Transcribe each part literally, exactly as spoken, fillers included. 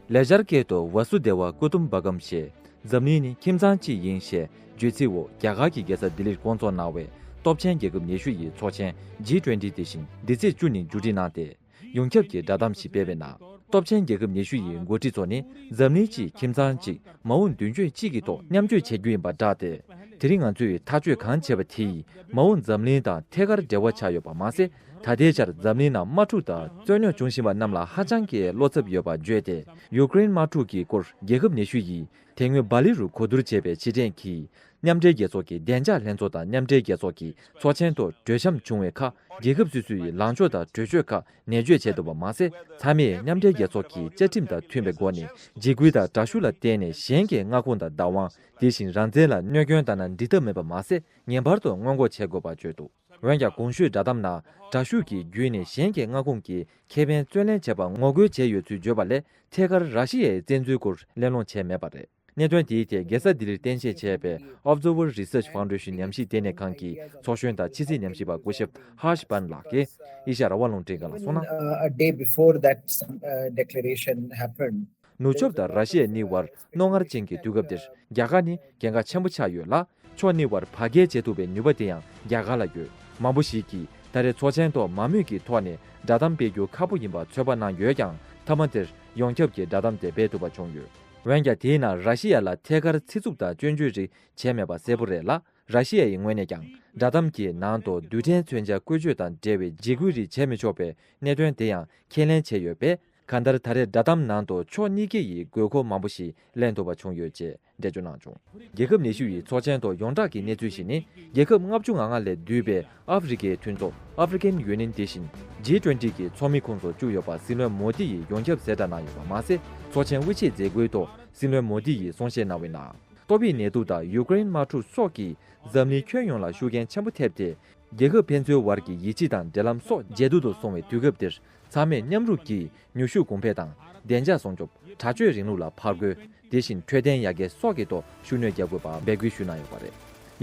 ལེགས་སྦྱར་སྐད་དུ་ཝ་སུ་དེ་བ་ཀུ་ཏུམ་བ་ཀམ་ཞེས། འཛམ་གླིང་ནི་ཁྱིམ་ཚང་གཅིག་ཡིན་ཞེས་བརྗོད་ཚིག་འོག་རྒྱ་གར་གྱི་རྒྱལ་ས་ལྡི་ལིར་བསྐོང་ཚོགས་གནང་བའི་སྟོབས་ཆེན་རྒྱལ་ཁབ་ཉི་ཤུ་ཡི་ཚོགས་ཆེན་ཇི་ཊུ་ཝེན་ཊི་དེ་བཞིན་འདི་ཚེས་བཅུ་ནས་མཇུག་སྒྲིལ་གནང་སྟེ། ཡོངས་ཁྱབ་ཀྱི་བསྒྲགས་གཏམ་ཞིག་སྤེལ་བའི་ནང་། སྟོབས་ཆེན་རྒྱལ་ཁབ་ཉི་ཤུ་ཡི་འགོ་ཁྲིད་ཚོ་ནི་འཛམ་གླིང་གཅིག་ཁྱིམ་ཚང་གཅིག་མ་འོངས་མདུན་སྐྱོད་གཅིག་གི་ཐོག་མཉམ་སྤྱོད་བྱེད་རྒྱུ་ཡིན་པར་བསྒྲགས་ཏེ། དེ་རིང་ང་ཚོས་ཐག་གཅོད་གང་བྱས་པ་དེ་ཡིས་མ་འོངས་འཛམ་གླིང་དང་ཐད་ཀར་འབྲེལ་བ་ཆགས་ཡོད་པ་མ་ཟད། ད་ལྟའི་ཆར་འཛམ་གླིང་ནང་དམག་འཁྲུག་དང་རྩོད་རྙོག་བྱུང་བཞིན་པ་རྣམས་ལ་ཧ་ཅང་གི་བློ་འཚབ་ཡོད་པ་བརྗོད་དེ། ཡུ་ཀེ་རེན་དམག་འཁྲུག་གི་སྐོར་རྒྱལ་ཁབ་ཉི་ཤུ་ཡིས་དེ་སྔོན་སྦ་ལི་རུ་གོ་བསྡུར་བྱས་པའི་ཕྱིར་དྲན་གྱིས། མཉམ་འབྲེལ་རྒྱལ་ཚོགས་ཀྱི་བདེ་འཇགས་ལྷན་ཚོགས་དང་མཉམ་འབྲེལ་རྒྱལ་ཚོགས་ཀྱི་ཚོགས་ཆེན་ཐོག་གྲོས་འཆམ་བྱུང་བའི་ཁར། རྒྱལ་ཁབ་སོ་སོ་ཡི་ལངས་ཕྱོགས་དང་གྲོས་ཆོད་ཁག་ནན་བརྗོད་བྱས་འདུག་པ་མ་ཟད། ཚང་མས་མཉམ་འབྲེལ་རྒྱལ་ཚོགས་ཀྱི་བཅའ་ཁྲིམས་དང་མཐུན་པའི་སྒོ་ནས་འཇིགས་སྐུལ་དང་དྲག་ཤུགས་ལ་བརྟེན་ནས་གཞན་གྱི་མངའ་ཁོངས་དང་བདག་དབང་། དེ་བཞིན་རང་བཙན་ལ་གནོད་སྐྱོན་བཏང་ན་འགྲིག་ཐབས་མེད་པ་མ་ཟད། ངེས་པར་དུ་སྔོན་འགོག་བྱེད་དགོས་པ་བརྗོད་འདུག་འོན་ཀྱང་། གོང་ཞུས་བསྒྲགས་གཏམ་ནང་དྲག་ཤུགས་ཀྱི་བརྒྱུད་ནས་གཞན་གྱི་མངའ་ཁོངས་ཀྱི་ཁེ་ཕན་བརྩོན་ལེན་བྱས་པར་ངོ་རྒོལ་བྱས་ཡོད་ཚུལ་བརྗོད་པ་ལས། ཐད་ཀར་ར་ཤི་ཡའི་བཙན་འཛུལ་སྐོར་གླེང་སློང་བྱས་མེད་པ་རེད། གནད་དོན་དེའི་ཐད་རྒྱལ་ས་ལྡི་ལིར་རྟེན་གཞི་བྱས་པའི་Observer Research Foundation ཉམས་ཞིབ་ལྟེ་གནས་ཁང་གི་ཚོགས་གཞོན་དང་ཕྱི་སྲིད་ཉམས་ཞིབ་པ་སྐུ་ཞབས་ཧར་ཤ་བན་ལགས་ཀྱིས་ཨེ་ཤ་ཡ་རང་དབང་རླུང་འཕྲིན་ཁང་ལ་གསུངས་ན། Uh, a day before that, some uh, declaration happened. ནུབ་ཕྱོགས་དང་ར་ཤི་ཡ་གཉིས་བར་རྣོ་ངར་ཅན་གྱི་དུས་སྐབས་འདིར། རྒྱ་གར་ནི་གལ་འགངས་ཆེན་པོ་ཆགས་ཡོད་ལ། ཕྱོགས་གཉིས་བར་བར་བརྒལ་བྱེད་ཐུབ་པའི་ནུས་པ་དེ་ཡང་རྒྱ་གར་ལ་ཡོད། མང་པོ་ཞིག་གིས་ད་རེས་ཚོགས་ཆེན་ཐོག་མང་མོས་ཀྱི་ཐོག་ནས་བསྒྲགས་གཏམ་སྤེལ་རྒྱུ་ཁག་པོ་ཡིན་པ་ཚོད་དཔག་གནང་ཡོད་ཀྱང་། མཐའ་མ་དེར་ཡོངས་ཁྱབ་ཀྱི་བསྒྲགས་གཏམ་དེ་སྤེལ་ཐུབ་པ་བྱུང་ཡོད། འོན་ཀྱང་། དེའི་ནང་ར་ཤི་ཡ་ལ་ཐད་ཀར་ཚིག་རྩུབ་དང་སྐྱོན་བརྗོད་རིགས་བྱས་མེད་པ་གསལ་པོ་རེད་ལ། ར་ཤི་ཡ་ཡི་ངོས་ནས་ཀྱང་བསྒྲགས་གཏམ་གྱི་ནང་དུ་རྡུལ་ཕྲན་མཚོན་ཆ་བཀོལ་སྤྱོད་དང་འབྲེལ་བའི་འཇིགས་སྐུལ་རིགས་བྱས་མི་ཆོག་པའི་གནད་དོན་དེ་ཡང་ཁས་ལེན་བྱས་ཡོད་པས། གང་ལྟར། ད་རེས་བསྒྲགས་གཏམ་ནང་དུ་ཕྱོགས་གཉིས་ཀ་ཡི་དགོས་མཁོ་མང་པོ་ཞིག་གླེང་ཐུབ་པ་བྱུང་ཡོད་ཅེས་འགྲེལ་བརྗོད་གནང་བྱུང་། རྒྱལ་ཁབ་ཉི་ཤུ་ཡི་ཚོགས་ཆེན་ཐོག་ཡོངས་གྲགས་ཀྱི་གནས་ཚུལ་ཞིག་ནི། རྒྱལ་ཁབ་ལྔ་བཅུ་ང་ལྔ་ལས་བསྡུས་པའི་ཨ་ཧྥེ་རི་ཁའི་མཐུན་ཚོགས་African Union དེ་བཞིན་ཇི་ཊུ་ཝེན་ཊི་གི་ཚོགས་མི་ཁོངས་སུ་བཅུག་ཡོད་པ་སྲིད་བློན་མོ་དི་ཡིས་ཡོངས་ཁྱབ་གསལ་བསྒྲགས་གནང་ཡོད་པ་མ་ཟད། ཚོགས་ཆེན་དབུ་འབྱེད་མཛད་སྒོའི་ཐོག་སྲིད་བློན་མོ་དི་ཡིས་གསུང་བཤད་གནང་བའི་ནང་། ཏོག་དབྱིབས་ནད་དུག་དང་ཡུ་ཀེ་རེན་དམག་འཁྲུག་སོགས་ཀྱིས་འཛམ་གླིང་ཁྱོན་ཡོངས་ལ་ཤུགས་རྐྱེན་ཆེན་པོ་ཐེབས་ཏེ། རྒྱལ་ཁབ་ཕན་ཚུན་བར་གྱི་ཡིད་ཆེས་དང་འབྲེལ་ལམ་སོགས་ཇེ་སྡུག་ཏུ་སོང་བའི་དུས་སྐབས་འདིར། ཚང་མས་མཉམ་རུབ་ཀྱིས་ནུས་ཤུགས་གོང་འཕེལ་དང་། བདེ་འཇགས་སྲུང་སྐྱོབ། དྲག་སྤྱོད་རིང་ལུགས་ལ་ཕར་རྒོལ། དེ་བཞིན་འཕྲོད་བསྟེན་ཡར་རྒྱས་སོགས་ཀྱི་ཐོག་ཤུགས་སྣོན་རྒྱག་དགོས་པ་འབོད་སྐུལ་ཞུས་གནང་ཡོད་པ་རེད།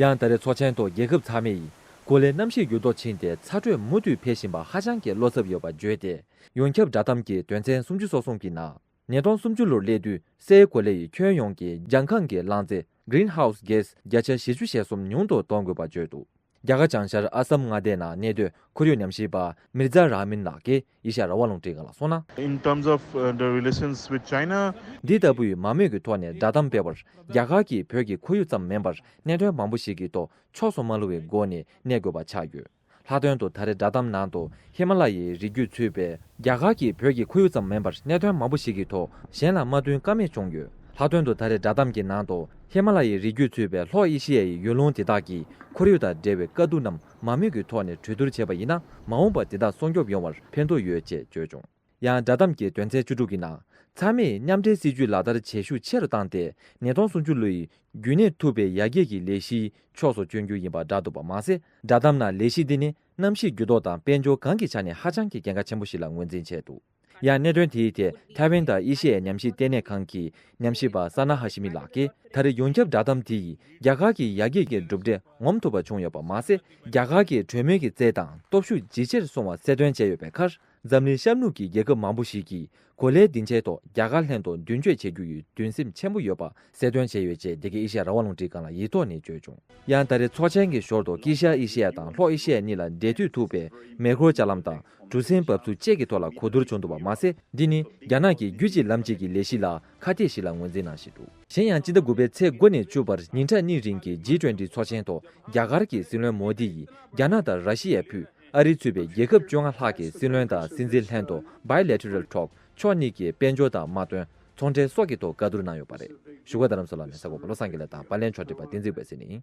ཡང་ད་རེས་ཚོགས་ཆེན་ཐོག་རྒྱལ་ཁབ་ཚང་མས་གོ་ལའི་གནམ་གཤིས་འགྱུར་ལྡོག་ཕྱིན་ཏེ་ཚ་དྲོད་མུ་མཐུད་འཕེལ་བཞིན་པ་ཧ་ཅང་གི་བློ་འཚབ་ཡོད་པ་བརྗོད་དེ། ཡོངས་ཁྱབ་བསྒྲགས་གཏམ་གྱི་དོན་ཚན་སུམ་ཅུ་སོ་གསུམ་གྱི་ནང་། ཉིས་སྟོང་སུམ་ཅུ་ལོར་སླེབས་དུས་སའི་གོ་ལའི་ཁྱོན་ཡོངས་ཀྱི་ལྗང་ཁང་གི་རླངས་རྫས་Greenhouse Gas བརྒྱ་ཆ་བཞི་བཅུ་ཞེ་གསུམ་ཉུང་དུ་གཏོང་དགོས་པ་བརྗོད་འདུག་རྒྱ་གར་བྱང་ཤར་ཨ་སམ་མངའ་སྡེའི་ནང་གནས་སྡོད་ཁོར་ཡུག་ཉམས་ཞིབ་པ་མིར་ཛ་ར་མིན་ལགས་ཀྱིས་ཨེ་ཤ་ཡ་རང་དབང་རླུང་འཕྲིན་ཁང་ལ་གསུངས་ན། In terms of uh, the relations with China, འདི་ལྟ་བུའི་མང་མོས་ཀྱི་ཐོག་ནས་བསྒྲགས་གཏམ་སྤེལ་བར་རྒྱ་གར་གྱིས་བོད་ཀྱི་ཁོར་ཡུག་ཙམ་མིན་པར་གནད་དོན་མང་པོ་ཞིག་གི་ཐོག་ཕྱོགས་སུ་མ་ལྷུང་བའི་སྒོ་ནས་གནས་དགོས་པ་ཆགས་ཡོད། ལྷག་དོན་དུ་ད་རེས་བསྒྲགས་གཏམ་ནང་དུ་ཧི་མ་ལ་ཡའི་རི་རྒྱུད་ཚུད་པའི། རྒྱ་གར་གྱིས་བོད་ཀྱི་ཁོར་ཡུག་ཙམ་མིན་པར་གནད་དོན་མང་པོ་ཞིག་གི་ཐོག་གཞན་ལ་མ་བསྟུན་ཀ་མེད་བྱུང་ཡོད། ལྷག་དོན་དུ་ད་རེས་བསྒྲགས་གཏམ་གྱི་ནང་དུ་ཧི་མ་ལ་ཡའི་རི་རྒྱུད་ཚུད་པའི་ལྷོ་ཨེ་ཤི་ཡའི་ཡུལ་ལུང་དེ་དག་གི་ཁོར་ཡུག་དང་འབྲེལ་བའི་དཀའ་སྡུག་རྣམས་མང་མོས་ཀྱི་ཐོག་ནས་གྲོས་བསྡུར་བྱས་པ་ཡིན་ན། མ་འོངས་པར་དེ་དག་སྲུང་སྐྱོབ་ཡོང་བར་ཕན་ཐོགས་ཡོད་ཅེས་བརྗོད་བྱུང་། ཡང་བསྒྲགས་གཏམ་གྱི་དོན་ཚན་བཅུ་དྲུག་གི་ནང་། ཚང་མས་མཉམ་འབྲེལ་སྲིད་ཇུས་ལག་བསྟར་བྱེད་ཤུགས་ཆེ་རུ་བཏང་སྟེ། ཉིས་སྟོང་སུམ་ཅུ་ལོའི་རྒྱུན་གནས་ཐུབ་པའི་ཡར་རྒྱས་ཀྱི་ལས་གཞིའི་ཕྱོགས་སུ་བསྐྱོད་རྒྱུ་ཡིན་པ་བསྒྲགས་འདུག་པ་མ་ཟད། བསྒྲགས་གཏམ་ནང་ལས་གཞི་འདི་ནི་གནམ་གཤིས་འགྱུར་ལྡོག་དང་དཔལ་འབྱོར་གང་གི་ཆ་ནས་ཧ་ཅང་གི་གལ་འགངས་ཆེན་པོ་ཞིག་ལ་ངོས་འཛིན་བྱས་འདུག་ཡང་གནད་དོན་དེའི་ཐད་ཐའེ་ཝན་དང་ཨེ་ཤེ་ཡའི་ཉམས་ཞིབ་ལྟེ་གནས་ཁང་གི་ཉམས་ཞིབ་པ་ས་ན་ཧ་ཤི་མི་ལགས་ཀྱིས། ད་རེས་ཡོངས་ཁྱབ་བསྒྲགས་གཏམ་དེ་ཡིས་རྒྱ་གར་གྱི་ཡར་རྒྱས་ཀྱི་གྲུབ་འབྲས་ངོམ་ཐུབ་པ་བྱུང་ཡོད་པ་མ་ཟད། རྒྱ་གར་གྱི་གྲོས་མོལ་གྱི་རྩལ་དང་སྟོབས་ཤུགས་ཇེ་ཆེར་སོང་བ་གསལ་སྟོན་བྱས་ཡོད་པའི་ཁར། འཛམ་གླིང་ཤར་ནུབ་ཀྱི་རྒྱལ་ཁབ་མང་པོ་ཞིག་གིས་གོ་ལའི་སྡིངས་ཆའི་ཐོག་རྒྱ་གར་ལྷན་དུ་མདུན་སྐྱོད་བྱེད་རྒྱུ་ཡི་འདུན་སེམས་ཆེན་པོ་ཡོད་པ་གསལ་སྟོན་བྱས་ཡོད་ཅེས། འདི་ག་ཨེ་ཤ་ཡ་རང་དབང་རླུང་འཕྲིན་ཁང་ལ་ཡིག་ཐོག་ནས་བརྗོད་བྱུང་། ཡང་ད་རེས་ཚོགས་ཆེན་གྱི་ཞོར་དུ་དཀྱིལ་ཤར་ཨེ་ཤེ་ཡ་དང་ལྷོ་ཨེ་ཤེ་ཡ་གཉིས་ལ་འབྲེལ་མཐུད་ཐུབ་པའི་མེ་འཁོར་ལྕགས་ལམ་དང་གྲུ་གཟིངས་འབབ་ཚུགས་བཅས་ཀྱི་ཐོག་ལ་གོ་བསྡུར་བྱུང་འདུག་པ་མ་ཟད། འདི་ནི་རྒྱ་ནག་གི་རྒྱུད་གཅིག་ལམ་གཅིག་གི་ལས་གཞི་ལ་ཁ་གཏད་ཞིག་ལ་ངོས་འཛིན་གནང་བཞིན་འདུག་གཞན་ཡང་སྤྱི་ཟླ་དགུ་པའི་ཚེས་དགུ་ནས་བཅུ་བར་ཉིན་གྲངས་གཉིས་རིང་གི་ཇི་ཊུ་ཝེན་ཊི་ཚོགས་ཆེན་ཐོག་རྒྱ་གར་གྱི་སྲིད་བློན་མོ་དི་ཡིས་རྒྱ་ནག་དང་ར་ཤི་ཡ་ཕུད་ཨ་རི་ཚུད་པའི་རྒྱལ་ཁབ་བཅོ་ལྔ་ལྷག་གི་སྲིད་བློན་དང་སྲིད་འཛིན་ལྷན་དུ་Bilateral Talk ཕྱོགས་གཉིས་ཀྱི་དཔལ་འབྱོར་དང་དམག་དོན། ཚོང་འབྲེལ་སོགས་ཀྱི་ཐོག་བཀའ་བསྡུར་གནང་ཡོད་པ་རེད། བཞུགས་སྒར་རྡ་རམ་ས་ལ་ནས་གསར་འགོད་པ་བློ་བཟང་དགེ་ལེགས་དང་པར་ལེན་ཕྱོགས་སྒྲིག་པ་བསྟན་འཛིན་འོད་ཟེར་ཡིན།